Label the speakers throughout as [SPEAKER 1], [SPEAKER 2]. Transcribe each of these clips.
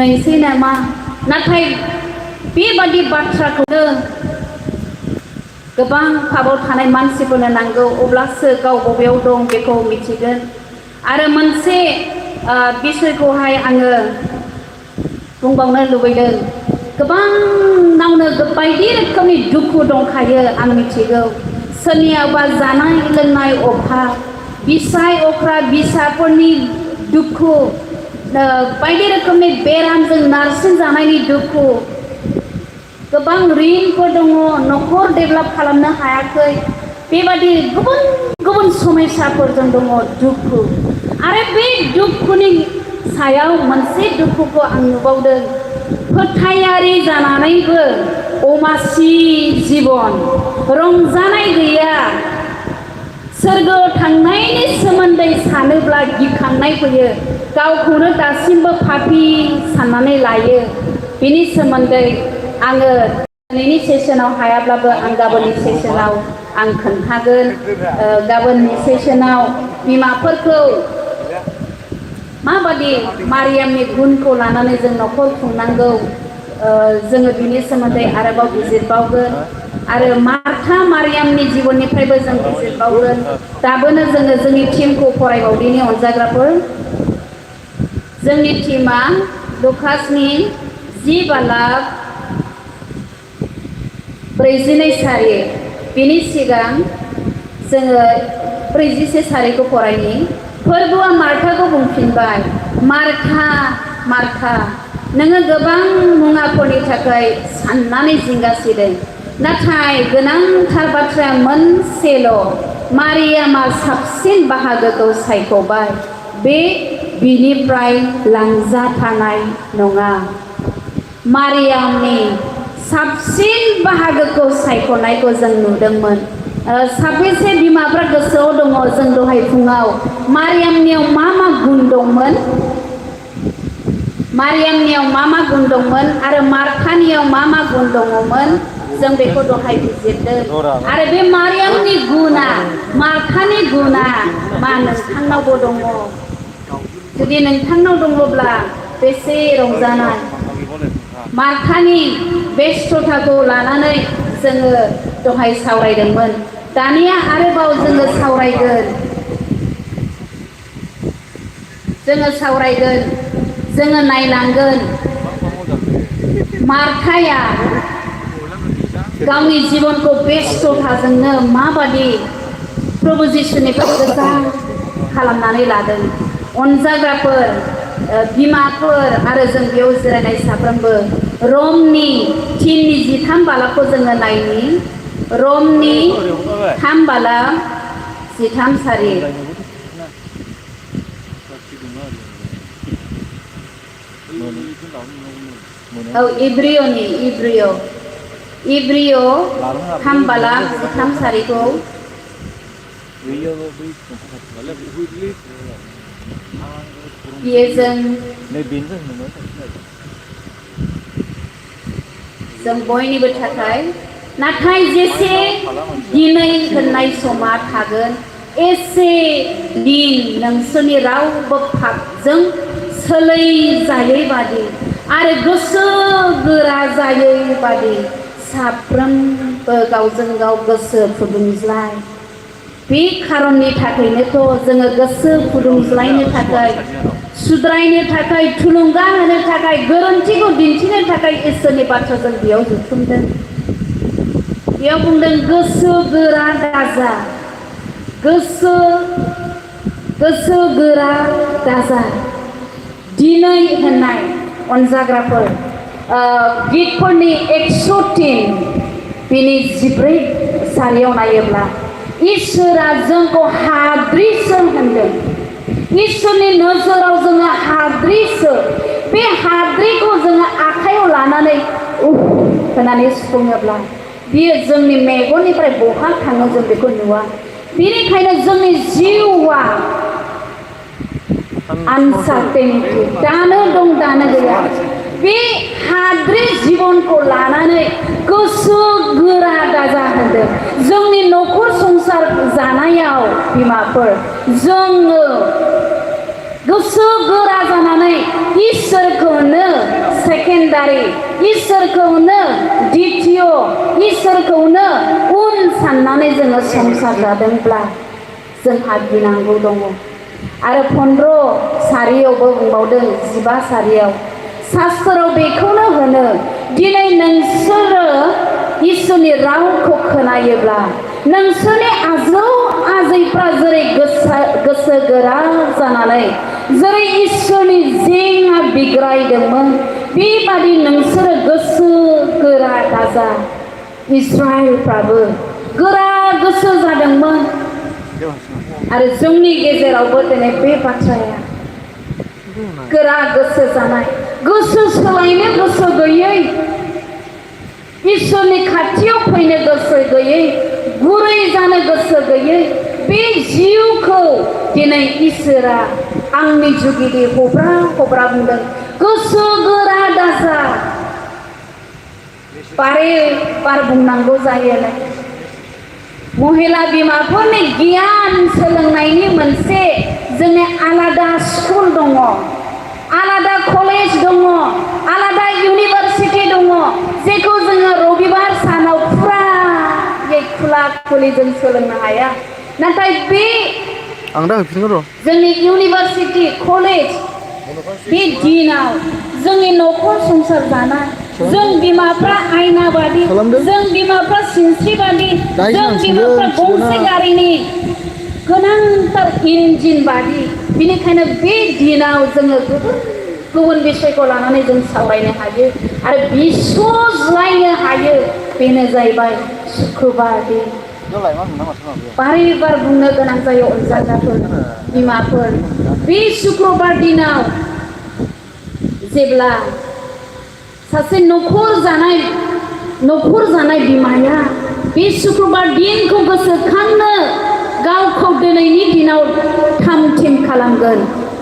[SPEAKER 1] बुंनायसै नामा नाथाय बेबादि बाथ्राखौनो गोबां पाबाव थानाय मानसिफोरनो नांगौ अब्लासो गाव बबेयाव दं बेखौ मिथिगोन आरो मोनसे बिसयखौहाय आङो बुंबावनो लुबैदों गोबांनावनो बायदि रोखोमनि दुखु दंखायो आं मिथिगौ सोरनियावबा जानाय लोंनाय अभाब बिसाय अख्रा बिसाफोरनि दुखु बायदि रोखोमनि बेरामजों नारसिनजानायनि दुखु गोबां ऋणफोर दङ न'खर डेभेलप खालामनो हायाखै बेबादि गुबुन गुबुन समस्याफोरजों दङ दुखु आरो बे दुखुनि सायाव मोनसे दुखुखौ आं नुबावदों फोथायारि जानानैबो अमासि जीवन रंजानाय गैया सोरगोआव थांनायनि सोमोन्दै सानोब्ला गिखांनाय फैयो गावखौनो दासिमबो पापि साननानै लायो बेनि सोमोन्दै आङो दिनैनि सेसनाव हायाब्लाबो आं गाबोननि सेसनाव आं खोन्थागोन गाबोननि सेसनाव बिमाफोरखौ माबादि मारियामनि गुनखौ लानानै जों न'खर खुंनांगौ जोङो बिनि सोमोन्दै आरोबाव बिजिरबावगोन आरो मार्था मारियामनि जिबननिफ्रायबो जों बिजिरबावगोन दाबोनो जोङो जोंनि टिमखौ फरायबावदिनि अनजाग्राफोर जोंनि टिमा लुकासनि 10 बालाग 42 सारि बिनि सिगां जोङो 41 सारिखौ फरायनि फोरबोआ मार्थाखौ बुंफिनबाय मार्था मार्था नोङो गोबां मुवाफोरनि थाखाय साननानै जिंगासिदों नाथाय गोनांथार बाथ्राया मोनसेल' मारियामा साबसिन बाहागोखौ सायख'बाय बे बिनिफ्राय लांजाथानाय नङा मारियामनि साबसिन बाहागोखौ सायख'नायखौ जों नुदोंमोन साबेसे बिमाफ्रा गोसोआव दङ जों दहाय फुङाव मारियामनियाव मा गुन दंमोन मारियामनियाव मा गुन दंमोन आरो मार्थानियाव मा गुन दङमोन जों बेखौ दहाय बिजिरदों आरो बे मारियामनि गुना मार्थानि गुना मा नोंथांनावबो दङ जुदि नोंथांनाव दङब्ला बेसे रंजानाय मार्थानि बेस्थ'थाखौ लानानै जोङो दहाय सावरायदोंमोन दानिया आरोबाव जोङो सावरायगोन जोङो नायलांगोन मार्थाया गावनि जिबनखौ बेस्थ'थाजोंनो माबादि प्रभु जिसुनिफ्राय गोजान खालामनानै लादों अनजाग्राफोर बिमाफोर आरो जों बेयाव जिरायनाय साफ्रोमबो रमनि 3:13 बालाखौ जोङो नायनि रमनि 3 बालाग 13 सारि इब्रिय 3 बालाग 13 सारिखौ जों बयनिबो थाखाय नाथाय जेसे दिनै होननाय समा थागोन एसे दिन नोंसोरनि रावबो पापजों सोलायजायै बादि आरो गोसो गोरा जायै बादि साफ्रोमबो गावजों गाव गोसो फुदुंज्लाय बे खारननि थाखायनोथ' जोङो गोसो फुदुंज्लायनो थाखाय सुद्रायनो थाखाय थुलुंगा होनो थाखाय गोरोन्थिखौ दिन्थिनो थाखाय इसोरनि बाथ्राजों बेयाव जुथुमदों बेयाव बुंदों गोसो गोरा दाजा गोसो गोरा दाजा दिनै होननाय अनजाग्राफोर गितफोरनि 103 बिनि 14 सारियाव नायोब्ला इसोरा जोंखौ हाद्रिसो होनदों इसोरनि नोजोराव जोङो हाद्रिसो बे हाद्रिखौ जोङो आखायाव लानानै होनानै सुफुङोब्ला बियो जोंनि मेगननिफ्राय बहा थाङो जों बेखौ नुवा बेनिखायनो जोंनि जिउआ आनसार्टेनिटि दानो दं दानो गैया बे हाद्रि जिबनखौ लानानै गोसो गोरा दाजा होनदों जोंनि न'खर संसार जानायाव बिमाफोर जोङो गोसो गोरा जानानै इसोरखौनो सेकेन्डारि इसोरखौनो द्वितीय इसोरखौनो उन साननानै जोङो संसार जादोंब्ला जोंहा गिनांगौ दङ आरो 15 सारियावबो बुंबावदों 15 सारियाव शास्त्रआव बेखौनो होनो दिनै नोंसोरो इसोरनि रावखौ खोनायोब्ला नोंसोरनि आजौ आजैफ्रा जेरै गोसो गोरा जानानै जेरै इसोरनि जेंना बिग्रायदोंमोन बेबादि नोंसोरो गोसो गोरा दाजा इस्राएलफ्राबो गोरा गोसो जादोंमोन आरो जोंनि गेजेरावबो दिनै बे बाथ्राया गोरा गोसो जानाय गोसो सोलायनो गोसो गैयै इसोरनि खाथियाव फैनो गोसो गैयै गुरै जानो गोसो गैयै बे जिउखौ दिनै इसोरा आंनि जुगिदि हब्रा हब्रा बुंदों गोसो गोरा दाजा बारे बार बुंनांगौ जायो महिला बिमाफोरनि गियान सोलोंनायनि मोनसे जोंनि आलादा स्कुल दङ आलादा कलेज दङ आलादा इउनिभारसिटि दङ जेखौ जोङो रबिबार सानाव फुरायै खुला खुलि जों सोलोंनो हाया नाथाय बे जोंनि इउनिभारसिटि कलेज बे दिनाव जोंनि न'खर संसार जानाय जों बिमाफ्रा आयना बादि जों बिमाफ्रा सिनस्रि बादि जों बिमाफ्रा गंसे गारिनि गोनांथार इन्जिन बादि बेनिखायनो बे दिनाव जोङो गुबुन बिषयखौ लानानै जों सावरायनो हायो आरो बिस'ज्लायनो हायो बेनो जाहैबाय सुक्रुबार दिन बारे बार बुंनो गोनां जायो अनजाग्राफोर बिमाफोर बे सुक्रुबार दिनाव जेब्ला सासे न'खर जानाय बिमाया बे सुक्रुबार दिनखौ गोसोखांनो गावखौ दिनैनि दिनाव थाम-थिम खालामगोन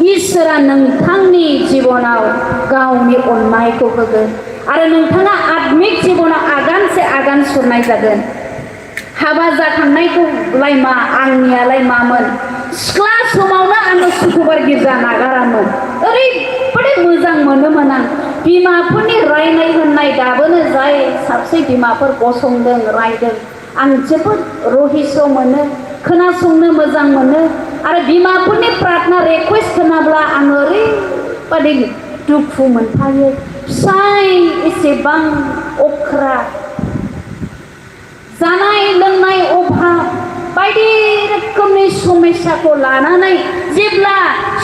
[SPEAKER 1] इसोरा नोंथांनि जिबनाव गावनि अननायखौ होगोन आरो नोंथाङा आत्मिक जिबनाव आगानसे आगान सुरनाय जागोन हाबा जाखांनायखौलाय मा आंनियालाय मामोन सिख्ला समावनो आङो सुक्रुबार गिर्जा नागारामोन ओरैबादि मोजां मोनोमोन आं बिमाफोरनि रायनाय होननाय दाबोनो जाय साबसे बिमाफोर गसंदों रायदों आं जोबोद रहिस' मोनो खोनासंनो मोजां मोनो आरो बिमाफोरनि प्रार्थना रिक्वेस्ट खोनाब्ला आं ओरैबादि दुखु मोनफायो फिसाय एसेबां अख्रा जानाय लोंनाय अभाब बायदि रोखोमनि समस्याखौ लानानै जेब्ला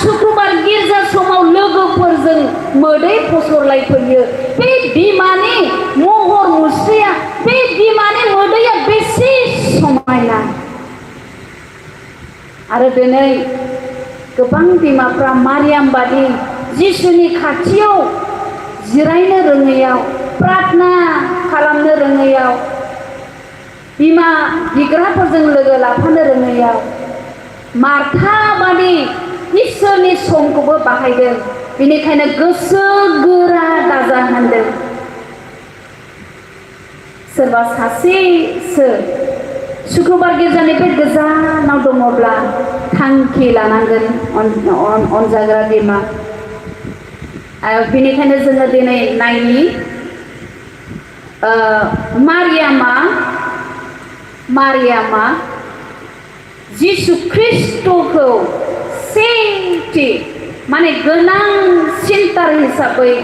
[SPEAKER 1] सुक्रुबार गिर्जा समाव लोगोफोरजों मोदै फसरलायफैयो बे बिमानि महर मुस्रिया बे बिमानि मोदैया बेसे समायना आरो दिनै गोबां बिमाफ्रा मारियाम बादि जिसुनि खाथियाव जिरायनो रोङैयाव प्रार्थना खालामनो रोङैयाव बिमा बिग्राफोरजों लोगो लाफानो रोङैयाव मार्था बादि इसोरनि समखौबो बाहायदों बेनिखायनो गोसो गोरा दाजा होनदों सोरबा सासेसो सुक्रुबार गिर्जानिफ्राय गोजानाव दङब्ला थांखि लानांगोन अनजाग्रा बिमा बेनिखायनो जोङो दिनै नायनि मारियामा जिसु ख्रिस्ट'खौ सेथि माने गोनांसिनथार हिसाबै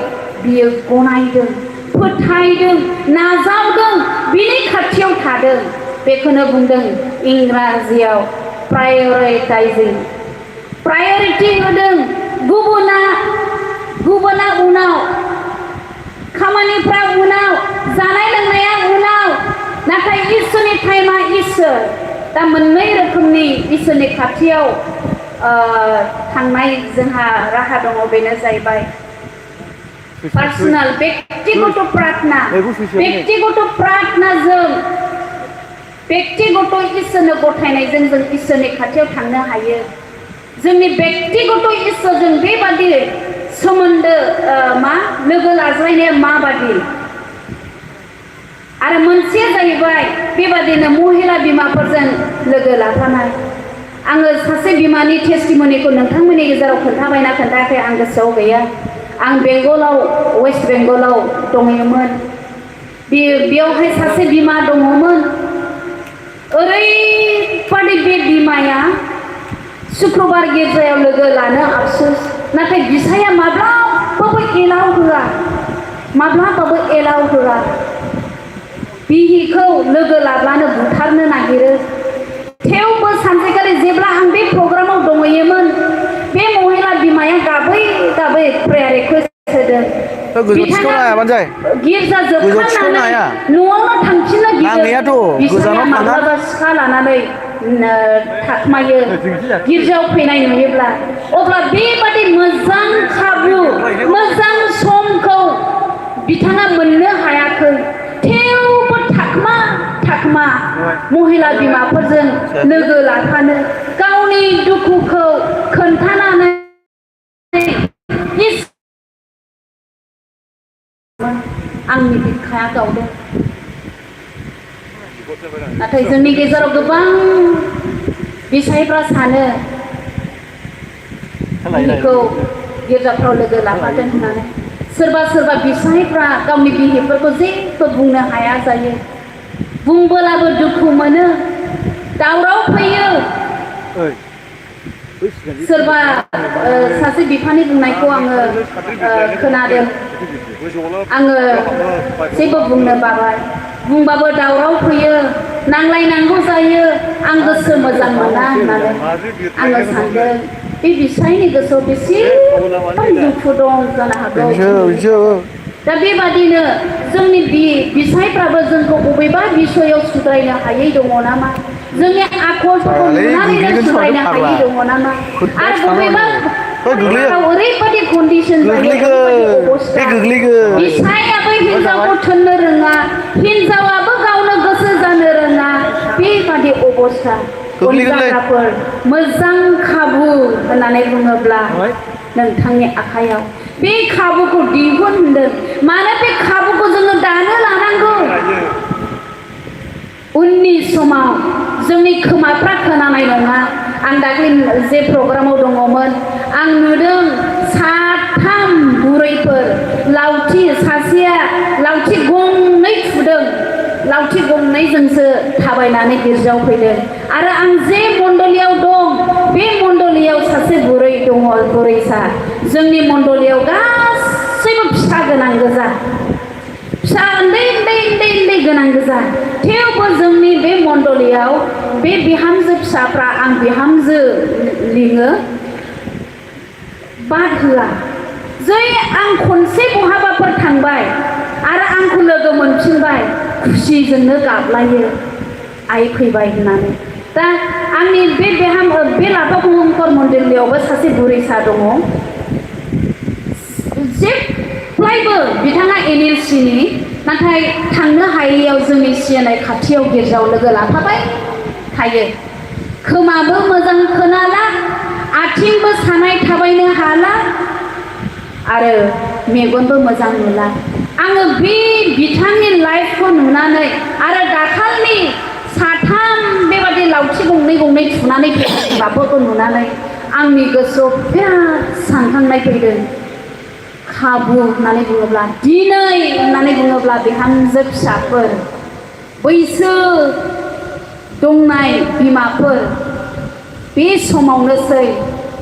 [SPEAKER 1] बियो गनायदों फोथायदों नाजावदों बिनि खाथियाव थादों बेखौनो बुंदों इंराजियाव प्रायरिटि होदों गुबुना उनाव खामानिफ्रा उनाव जानाय लोंनाया उनाव नाथाय इसोरनि टाइमा इसोर दा मोननै रोखोमनि इसोरनि खाथियाव थांनाय जोंहा राहा दङ बेनो जाहैबाय पार्सनेल व्यक्तिगत प्रार्थनाजों व्यक्तिगत इसोरनो गथायनायजों जों इसोरनि खाथियाव थांनो हायो जोंनि व्यक्तिगत इसोरजों बेबादि सोमोन्दो लोगो लाज्लायनाया माबादि आरो मोनसेया जाहैबाय बेबादिनो महिला बिमाफोरजों लोगो लाफानाय आङो सासे बिमानि टेस्टिमनिखौ नोंथांमोननि गेजेराव खोन्थाबायना खोन्थायाखै आं गोसोआव गैया आं बेंगलाव वेस्ट बेंगलाव दङमोन बेयावहाय सासे बिमा दङमोन ओरैबादि बे बिमाया शुक्रबार गिर्जायाव लोगो लानो आफसोस नाथाय बिसाया माब्लाबाबो एलाव होआ बिहिखौ लोगो लाब्लानो बुथारनो नागिरो थेवबो सानसेखालि जेब्ला आं बे प्रग्रामाव दङमोन बे महिला बिमाया गाबै गाबै प्रेयार रिक्वेस्ट होदों बिथाङा गिर्जा जोबखांनानै न'आवनो थांफिननो गिदों बिसाया माब्लाबा सिखा लानानै थाखुमायो गिर्जायाव फैनाय नुयोब्ला अब्ला बेबादि मोजां खाबु मोजां समखौ बिथाङा मोननो हायाखै थेवबो थाखुमा महिला बिमाफोरजों लोगो लाफानो गावनि दुखुखौ खोन्थानानै आंनि बिखाया गावदों नाथाय जोंनि गेजेराव गोबां बिसायफ्रा सानो बिहिखौ गिर्जाफ्राव लोगो लाफादों होननानै सोरबा बिसायफ्रा गावनि बिहिफोरखौ जेबो बुंनो हाया जायो बुंबोलाबो दुखु मोनो दावराव फैयो सोरबा सासे बिफानि बुंनायखौ आङो खोनादों आङो जेबो बुंनो बाबाय बुंबाबो दावराव फैयो नांलायनांगौ जायो आं गोसो मोजां मोना होननानै आङो सानदों बे बिसायनि गोसोआव बेसेबां दुखु दं जानो हागौ दा बेबादिनो जोंनि बिसायफ्राबो जोंखौ बबेबा बिसयाव सुद्रायनो हायै दङ नामा जोंनि आखलफोरखौ नुनानैनो सुद्रायनो हायै दङ नामा आरो बबेबा ओरैबादि कन्डिसन जायो अबस्था बिसायाबो हिनजावखौ थोननो रोङा हिनजावाबो गावनो गोसो जानो रोङा बेबादि अबस्था जाग्राफोर मोजां खाबु होननानै बुङोब्ला नोंथांनि आखायाव बे खाबुखौ दिहुन होनदों मानो बे खाबुखौ जोङो दानो लानांगौ उननि समाव जोंनि खोमाफ्रा खोनानाय नङा आं दाख्लै जे प्रग्रामाव दङमोन आं नुदों साथाम बुरैफोर सासेया लावथि गंनै थुदों लावथि गंनैजोंसो थाबायनानै गिर्जायाव फैदों आरो आं जे मण्डलियाव दं बे मण्डलियाव सासे बुरै दङ बुरैसा जोंनि मण्डलियाव गासैबो फिसा गोनां गोजा फिसा उन्दै गोनां गोजा थेवबो जोंनि बे मण्डलियाव बे बिहामजो फिसाफ्रा आं बिहामजो लिङो बाद होआ जै आं खनसे बहाबाफोर थांबाय आरो आंखौ लोगो मोनफिनबाय खुसिजोंनो गाबलायो आइ फैबाय होननानै दा आंनि बे लाफाखंकर मण्डलियावबो सासे बुरैसा दङ जेब्लायबो बिथाङा NLC-नि नाथाय थांनो हायैयाव जोंनि सिएनआइ खाथियाव गिर्जायाव लोगो लाफाबाय थायो खोमाबो मोजां खोनाला आथिंबो सानाय थाबायनो हाला आरो मेगनबो मोजां नुला आङो बे बिथांनि लाइफखौ नुनानै आरो दाखालि साथाम बेबादि लावथि गंनै थुनानै फैनाय बाफोरखौ नुनानै आंनि गोसोआव बिराद सानखांनाय फैदों खाबु होननानै बुङोब्ला दिनै होननानै बुङोब्ला बिहामजो फिसाफोर बैसो दंनाय बिमाफोर बे समावनोसै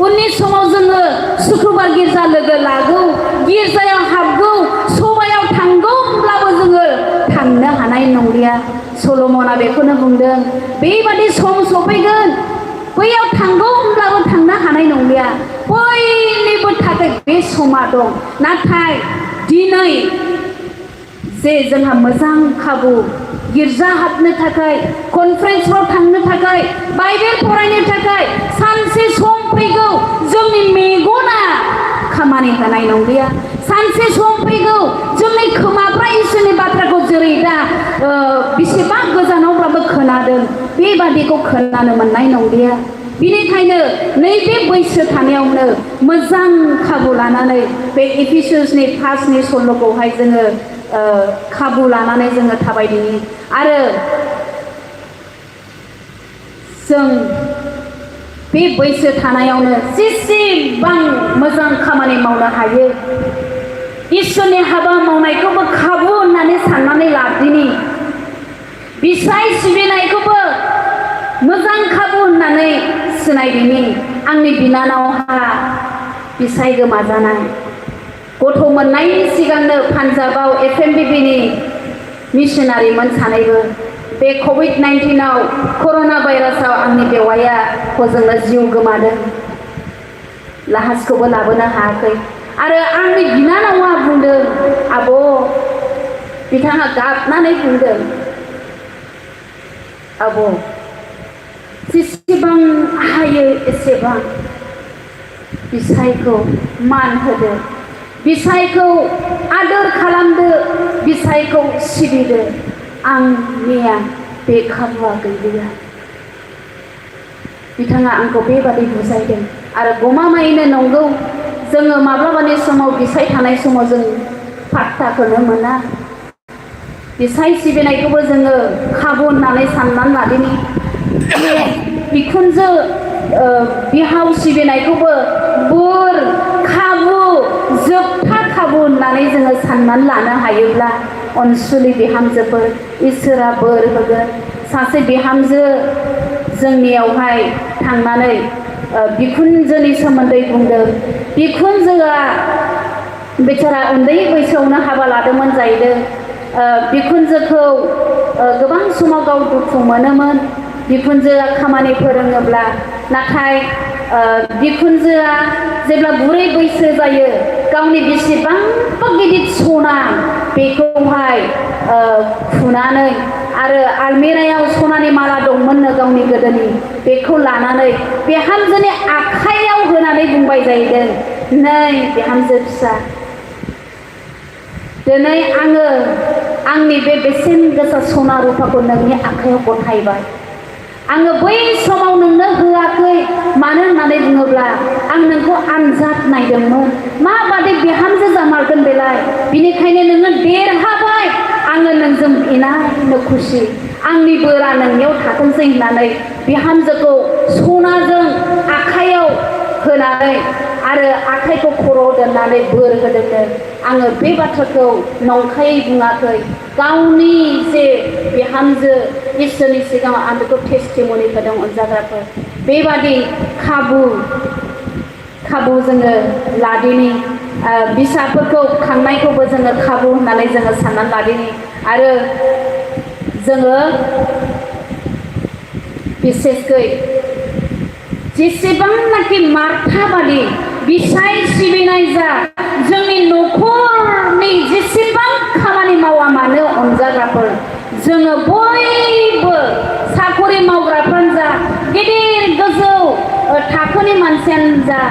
[SPEAKER 1] उननि समाव जोङो शुक्रबार गिर्जा लोगो लागौ गिर्जायाव हाबगौ सभायाव थांगौ होनब्लाबो जोङो थांनो हानाय नंलिया सल'मना बेखौनो बुंदों बेबादि सम सफैगोन बैयाव थांगौ होनब्लाबो थांनो हानाय नंलिया बयनिबो थाखाय बे समा दं नाथाय दिनै जे जोंहा मोजां खाबु गिर्जा हाबनो थाखाय कनफारेन्सफ्राव थांनो थाखाय बाइबेल फरायनो थाखाय सानसे सम फैगौ जोंनि मेगना खामानि होनाय नंलिया सानसे सम फैगौ जोंनि खोमाफ्रा इसोरनि बाथ्राखौ जेरै दा बेसेबां गोजानावब्लाबो खोनादों बेबादिखौ खोनानो मोननाय नंलिया बिनिखायनो नैबे बैसो थानायावनो मोजां खाबु लानानै बे एफिसुसनि 5नि सल'खौहाय जोङो खाबु लानानै जोङो थाबायदिनि आरो जों बे बैसो थानायावनो जेसेबां मोजां खामानि मावनो हायो इसोरनि हाबा मावनायखौबो खाबु होननानै साननानै लादिनि बिसाय सिबिनायखौबो मोजां खाबु होननानै सिनायदिनि आंनि बिनानावहा बिसाय गोमाजानाय गथ' मोननायनि सिगांनो पान्जाबाव FMBBनि मिशनारिमोन सानैबो बे COVID-19 कर'ना भाइरासआव आंनि बेवाइया हजोंनो जिउ गोमादों लाहाजखौबो लाबोनो हायाखै आरो आंनि बिनानावा बुंदों आब' बिथाङा गाबनानै बुंदों आब' जेसेबां हायो एसेबां बिसायखौ मान होदो बिसायखौ आदर खालामदो बिसायखौ सिबिदो आंनिया बे खाबुआ गैलिया बिथाङा आंखौ बेबादि बुजायदों आरो गमामायैनो नंगौ जोङो माब्लाबानि समाव बिसाय थानाय समाव जों पात्ताखौनो मोना बिसाय सिबिनायखौबो जोङो खाबु होननानै साननानै लादिनि बिखुनजो बिहाव सिबिनायखौबो बोर खाबु जोबथा खाबु होननानै जोङो साननानै लानो हायोब्ला अनसुलि बिहामजोफोर इसोरा बोर होगोन सासे बिहामजो जोंनियावहाय थांनानै बिखुनजोनि सोमोन्दै बुंदों बिखुनजोआ बेचारा उन्दै बैसोआवनो हाबा लादोंमोन जाहैदों बिखुनजोखौ गोबां समाव गाव दुखु मोनोमोन बिखुनजोआ खामानि फोरोङोब्ला नाथाय बिखुनजोआ जेब्ला बुरै बैसो जायो गावनि बेसेबांबा गिदिर सना बेखौहाय खुनानै आरो आलमिरायाव सनानि माला दंमोननो गावनि गोदोनि बेखौ लानानै बिहामजोनि आखाइयाव होनानै बुंबाय जाहैदों नै बिहामजो फिसा दिनै आङो आंनि बे बेसेन गोसा सना रुफाखौ नोंनि आखाइयाव गथायबाय आङो बै समाव नोंनो होआखै मानो होननानै बुङोब्ला आं नोंखौ आनजाद नायदोंमोन माबादि बिहामजो जामारगोन बेलाय बिनिखायनो नोङो देरहाबाय आङो नोंजों इनायनो खुसि आंनि बोरा नोंनियाव थाथोंसै होननानै बिहामजोखौ सनाजों आखाइयाव होनानै आरो आखाइखौ खर'आव दोननानै बोर होदोंनो आङो बे बाथ्राखौ नंखायै बुङाखै गावनि जे बिहामजो इसोरनि सिगाङाव आं बेखौ टेस्टिमनि होदों अनजाग्राफोर बेबादि खाबु जोङो लादिनि फिसाफोरखौ खांनायखौबो जोङो खाबु होननानै जोङो साननानै लादिनि आरो जोङो बिसेसकै जेसेबांनाखि मार्थाबादि बिसाय सिबिनाय जा जोंनि न'खरनि जेसेबां खामानि मावा मानो अनजाग्राफोर जोङो बयबो साखरि मावग्राफ्रानो जा गिदिर गोजौ थाखोनि मानसियानो जा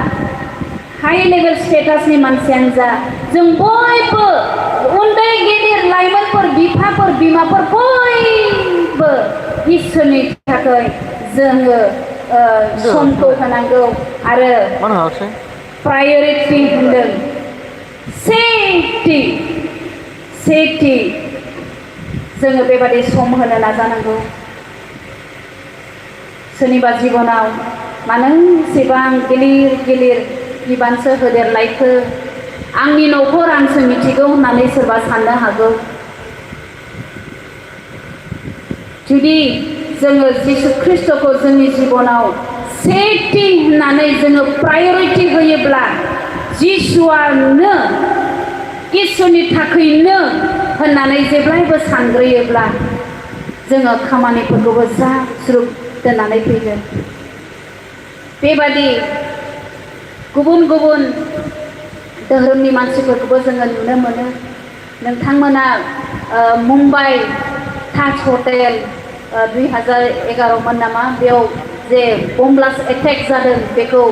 [SPEAKER 1] हाई लेभेल स्टेटासनि मानसियानो जा जों बयबो उन्दै गिदिर लाइमोनफोर बिफाफोर बिमाफोर बयबो इसोरनि थाखाय जोङो समखौ होनांगौ आरो प्रायरिटि होनदों सेफटि जोङो बेबादि सम होनो नाजानांगौ सोरनिबा जिबनाव मानो एसेबां गिलिर बिबानसो होदेरलायखो आंनि न'खर आंसो मिथिगौ होननानै सोरबा साननो हागौ जुदि जोङो जिसु ख्रिस्ट'खौ जोंनि जिबनाव सेफटि होननानै जोङो प्रायरिटि होयोब्ला जिसुआनो इसोरनि थाखायनो होननानै जेब्लायबो सानग्रोयोब्ला जोङो खामानिफोरखौबो ज्राब दोननानै फैगोन बेबादि गुबुन धोरोमनि मानसिफोरखौबो जोङो नुनो मोनो नोंथांमोना मुम्बाइ ताज हटेल 2011मोन नामा बेयाव जे बम ब्लास्ट एटेक जादों बेखौ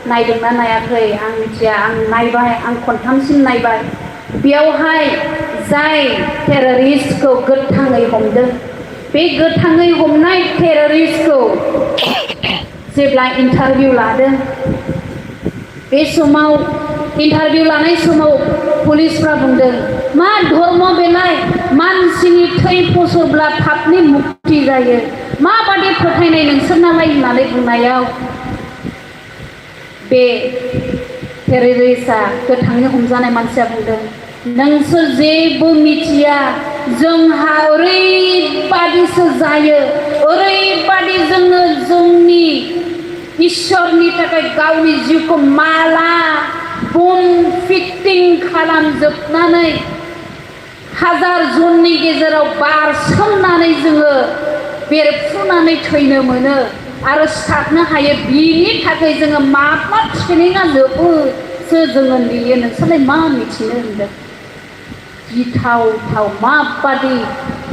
[SPEAKER 1] नायदोंना नायाखै आं मिथिया आं नायबाय आं खनथामसिम नायबाय बेयावहाय जाय टेररिस्टखौ गोथाङै हमदों बे गोथाङै हमनाय टेररिस्टखौ जेब्ला इन्टारभिउ लादों बे समाव इन्टारभिउ लानाय समाव पुलिसफ्रा बुंदों मा धर्म बेलाय मानसिनि थै फसरब्ला पापनि मुक्ति जायो माबादि फोथायनाय नोंसोरनालाय होननानै बुंनायाव बे टेररिस्टआ गोथाङै हमजानाय मानसिया बुंदों नोंसोर जेबो मिथिया जोंहा ओरैबादिसो जायो ओरैबादि जोङो जोंनि इसोरनि थाखाय गावनि जिउखौ माला बम फिटिं खालामजोबनानै हाजार जननि गेजेराव बारसोमनानै जोङो बेरफ्रुनानै थैनो मोनो आरो सारनो हायो बिनि थाखाय जोङो मा ट्रेनिंआ जोबोसो जोङो नेयो नोंसोरलाय मा मिथिनो होनदों गिथाव माबादि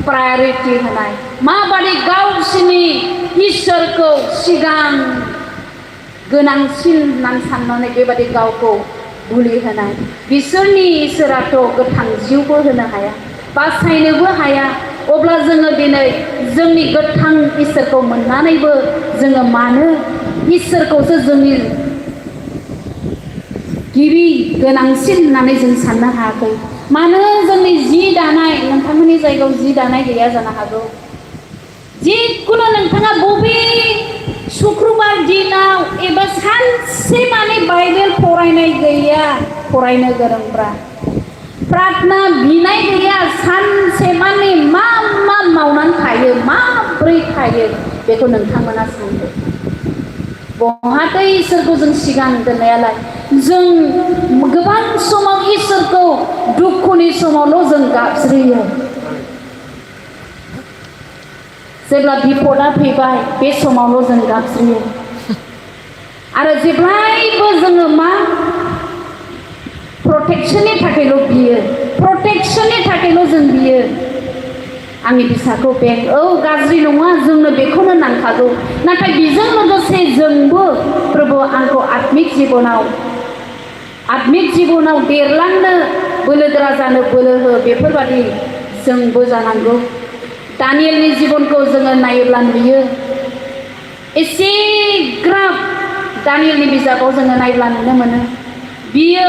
[SPEAKER 1] प्रायरिटि होनाय माबादि गावसिनि इसोरखौ सिगां गोनांसिन होननानै साननानै बेबादि गावखौ बुलि होनाय बिसोरनि इसोराथ' गोथां जिउबो होनो हाया बासायनोबो हाया अब्ला जोङो दिनै जोंनि गोथां इसोरखौ मोननानैबो जोङो मानो इसोरखौसो जोंनि गिबि गोनांसिन होननानै जों साननो हायाखै मानो जोंनि जि दानाय नोंथांमोननि जायगायाव जि दानाय गैया जानो हागौ जिखुनु नोंथाङा बबे शुक्रबार दिनाव एबा सानसे माने बाइबेल फरायनाय गैया फरायनो गोरोंब्रा प्रार्थना बिनाय गैया सानसे माने मा मावनानै थायो माब्रै थायो बेखौ नोंथांमोना सानदो बहाथो इसोरखौ जों सिगां दोननायालाय जों गोबां समाव इसोरखौ दुखुनि समावल' जों गाबज्रियो जेब्ला बिपदा फैबाय बे समावल' जों गाबज्रियो आरो जेब्लायबो जोङो मा प्रटेक्शननि थाखायल' बियो प्रटेक्शननि थाखायल' जों बियो आंनि फिसाखौ बें गाज्रि नङा जोंनो बेखौनो नांखागौ नाथाय बेजों लोगोसे जोंबो प्रभु आंखौ आत्मिक जिबनाव देरलांनो बोलोगोरा जानो बोलो हो बेफोरबादि जोंबो जानांगौ दानियेलनि जिबनखौ जोङो नायोब्ला नुयो एसे ग्राब दानियेलनि बिजाबाव जोङो नायब्ला नुनो मोनो बियो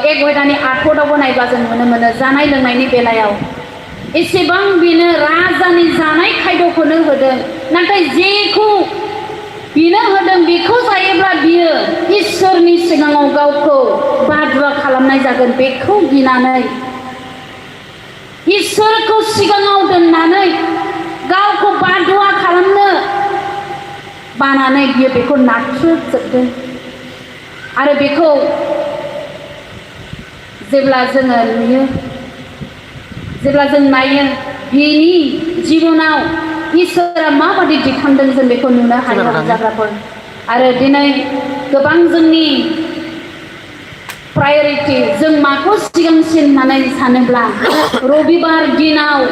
[SPEAKER 1] एक घन्टानि आठदावबो नायब्ला जों नुनो मोनो जानाय लोंनायनि बेलायाव एसेबां बेनो राजानि जानाय खायद'खौनो होदों नाथाय जेखौ बेनो होदों बेखौ जायोब्ला बियो इसोरनि सिगाङाव गावखौ बादुवा खालामनाय जागोन बेखौ गिनानै इसोरखौ सिगाङाव दोननानै गावखौ बादुवा खालामनो बानानै बियो बेखौ नाख्रुबजोबदों आरो बेखौ जेब्ला जोङो नुयो जेब्ला जों नायो बिनि जिबनाव इसोरा माबादि दिखांदों जों बेखौ नुनो हायो जाग्राफोर आरो दिनै गोबां जोंनि प्रायरिटि जों माखौ सिगांसिन होननानै सानोब्ला रबिबार दिनाव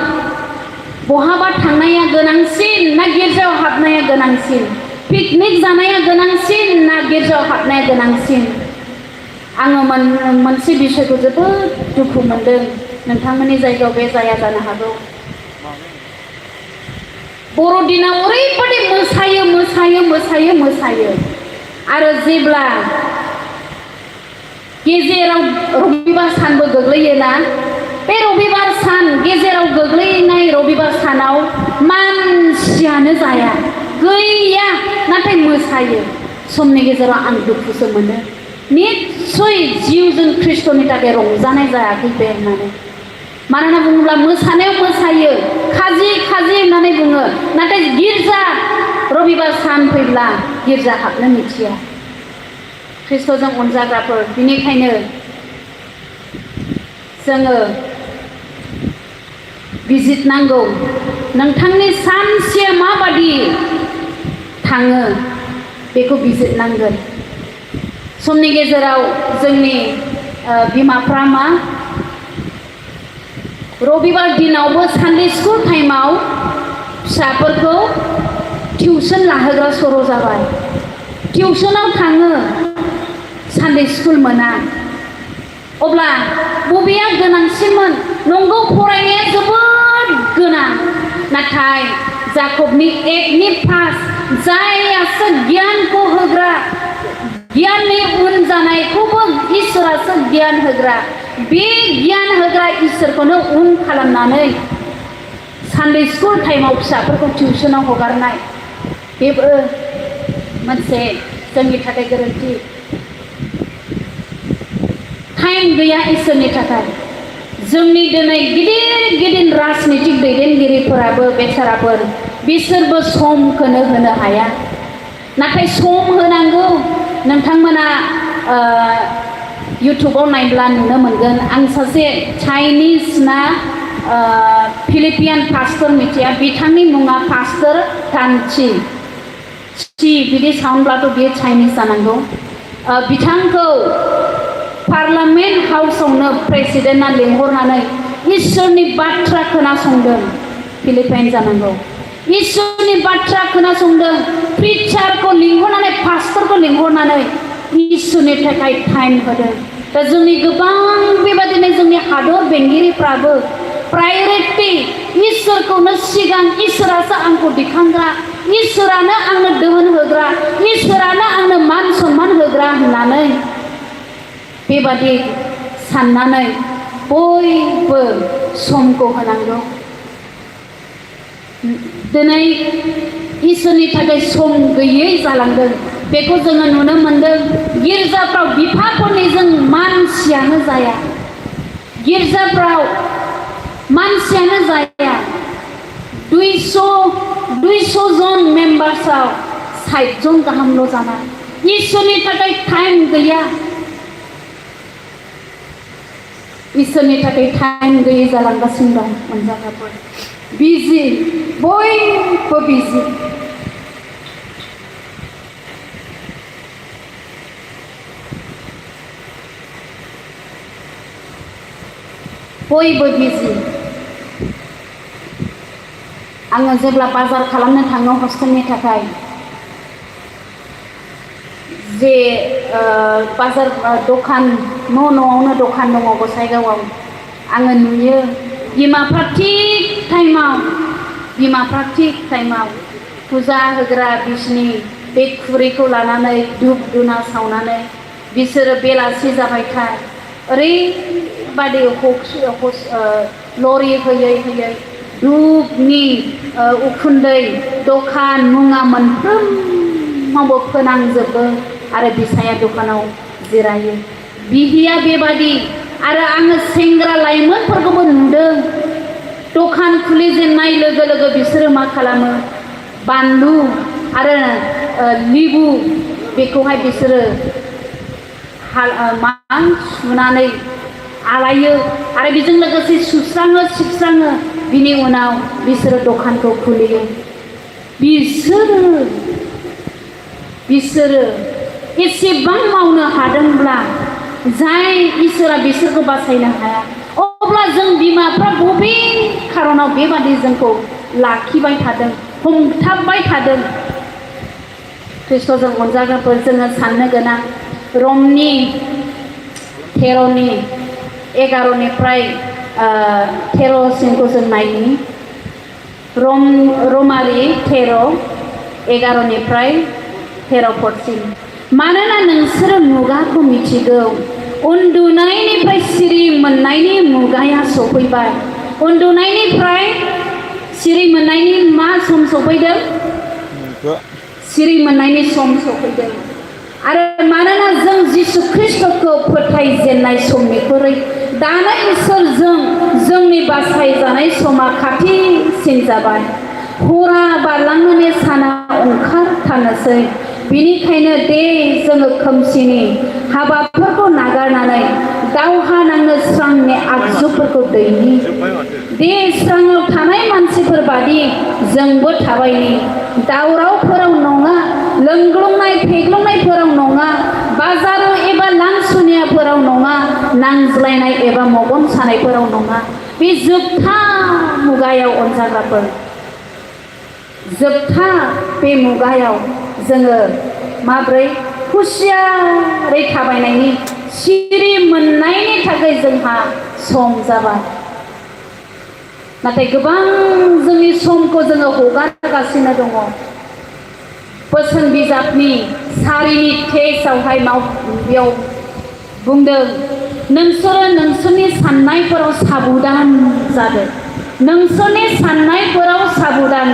[SPEAKER 1] बहाबा थांनाया गोनांसिन ना गिर्जायाव हाबनाया गोनांसिन पिकनिक जानाया गोनांसिन ना गिर्जायाव हाबनाया गोनांसिन आङो मोनसे बिषयखौ जोबोद दुखु मोनदों नोंथांमोननि जायगायाव बे जाया जानो हागौ बर'दिनाव ओरैबादि मोसायो आरो जेब्ला गेजेराव रबिबार सानबो गोग्लैयोना बे रबिबार सान गेजेराव गोग्लैनाय रबिबार सानाव मानसियानो जाया गैया नाथाय मोसायो समनि गेजेराव आं दुखुसो मोनो निस्सय जिउजों ख्रिस्ट'नि थाखाय रंजानाय जायाखै बे होननानै मानोना बुङोब्ला मोसानायाव मोसायो खाजि होननानै बुङो नाथाय गिर्जा रबिबार सान फैब्ला गिर्जा हाबनो मिथिया ख्रिस्ट'जों अनजाग्राफोर बिनिखायनो जोङो बिजिरनांगौ नोंथांनि सानसेया माबादि थाङो बेखौ बिजिरनांगोन समनि गेजेराव जोंनि बिमाफ्रा मा रबिबार दिनावबो सानडे स्कुल टाइमाव फिसाफोरखौ टिउसन लाहोग्रा सर' जाबाय टिउसनाव थाङो सानडे स्कुल मोना अब्ला बबेया गोनांसिनमोन नंगौ फरायनाया जोबोद गोनां नाथाय जाकबनि 1नि पास जायासो गियानखौ होग्रा गियाननि उन जानायखौबो इसोरासो गियान होग्रा बे गियान होग्रा इसोरखौनो उन खालामनानै सानडे स्कुल टाइमाव फिसाफोरखौ टिउसनाव हगारनाय बेबो मोनसे जोंनि थाखाय गोरोन्थि टाइम गैया इसोरनि थाखाय जोंनि दिनै गिदिर गिदिर राजनितिक दैदेनगिरिफोराबो बेसाराफोर बिसोरबो समखौनो होनो हाया नाथाय सम होनांगौ नोंथांमोना इउटुबाव नायब्ला नुनो मोनगोन आं सासे चाइनिज ना फिलिपियान पास्टर मिथिया बिथांनि मुङा पास्टर तानची बिदि साउन्डब्लाथ' बियो चाइनिज जानांगौ बिथांखौ पार्लामेन्ट हाउसावनो प्रेसिडेन्टआ लिंहरनानै इसोरनि बाथ्रा खोनासंदों फिलिपाइन जानांगौ इसोरनि बाथ्रा खोनासंदों प्रिचारखौ लिंहरनानै पास्टरखौ लिंहरनानै इसोरनि थाखाय टाइम होदों दा जोंनि गोबां बेबादिनो जोंनि हादर बेंगिरिफ्राबो प्रायरिटि इसोरखौनो सिगां इसोरासो आंखौ दिखांग्रा इसोरानो आंनो दोहोन होग्रा इसोरानो आंनो मान सन्मान होग्रा होननानै बेबादि साननानै बयबो समखौ होनांगौ दिनै इसोरनि थाखाय सम गैयै जालांदों बेखौ जोङो नुनो मोनदों गिर्जाफ्राव बिफाफोरनि जों मानसियानो जाया गिर्जाफ्राव मानसियानो जाया 200 जन मेम्बार्सआव 60 जन गाहामल' जानाय इसोरनि थाखाय टाइम गैया इसोरनि थाखाय टाइम गैयै जालांगासिनो दं मोनजाग्राफोर बिजि बयबो बिजि बयबो बिजि आङो जेब्ला बाजार खालामनो थाङो हस्टेलनि थाखाय जे बाजार दखान न'आवनो दखान दङ गसाइगावआव आङो नुयो बिमाफ्रा थिग टाइमाव फुजा होग्रा बिसिनि बे खुरैखौ लानानै धुप धुना सावनानै बिसोरो बेलासि जाबायथाय ओरैबादि लरि होयै धुपनि उखुन्दै दखान मुङा मोनफ्रोमावबो फोनांजोबो आरो बिसाया दखानाव जिरायो बिहिया बेबादि आरो आङो सेंग्रा लाइमोनफोरखौबो नुदों दखान खुलिजेननाय लोगो लोगो बिसोरो मा खालामो बानलु आरो लिबु बेखौहाय बिसोरो सुनानै आलायो आरो बेजों लोगोसे सुस्राङो सिबस्राङो बिनि उनाव बिसोरो दखानखौ खुलियो बिसोरो एसेबां मावनो हादोंब्ला जाय इसोरा बिसोरखौ बासायनो हाया अब्ला जों बिमाफ्रा बबे खारनाव बेबादि जोंखौ लाखिबाय थादों हमथाबबाय थादों ख्रिस्ट'जों अनजाग्राफोर जोङो साननो गोनां रमनि 11निफ्राय 13सिमखौ जों नायनि रमारि 11निफ्राय 13 मानोना नोंसोरो मुगाखौ मिथिगौ उन्दुनायनिफ्राय सिरि मोननायनि मुगाया सफैबाय उन्दुनायनिफ्राय सिरि मोननायनि मा सम सफैदों सिरि मोननायनि सम सफैदों आरो मानोना जों जिसु ख्रिस्ट'खौ फोथायजेननाय समनिख्रुइ दानो इसोरजों जोंनि बासायजानाय समा खाथिसिन जाबाय हरा बारलांनानै साना ओंखारथारनोसै बिनिखायनो दे जोङो खोमसिनि हाबाफोरखौ नागारनानै दावहा नांनो स्रांनि आगजुफोरखौ दैनि दे स्राङाव थानाय मानसिफोर बादि जोंबो थाबायनि दावरावफोराव नङा लोंग्लुंनाय फेग्लुंनायफोराव नङा बाजार एबा लांसुनियाफोराव नङा नांज्लायनाय एबा मगन सानायफोराव नङा बे जोबथा मुगायाव अनजाग्राफोर जोबथा बे मुगायाव जोङो माब्रै खुसियारै थाबायनायनि सिरि मोननायनि थाखाय जोंहा सम जाबाय नाथाय गोबां जोंनि समखौ जोङो हगारगासिनो दङ बोसोन बिजाबनि 4नि टेक्स्टआवहाय बेयाव बुंदों नोंसोरो नोंसोरनि साननायफोराव साबधान जादों नोंसोरनि साननायफोराव साबधान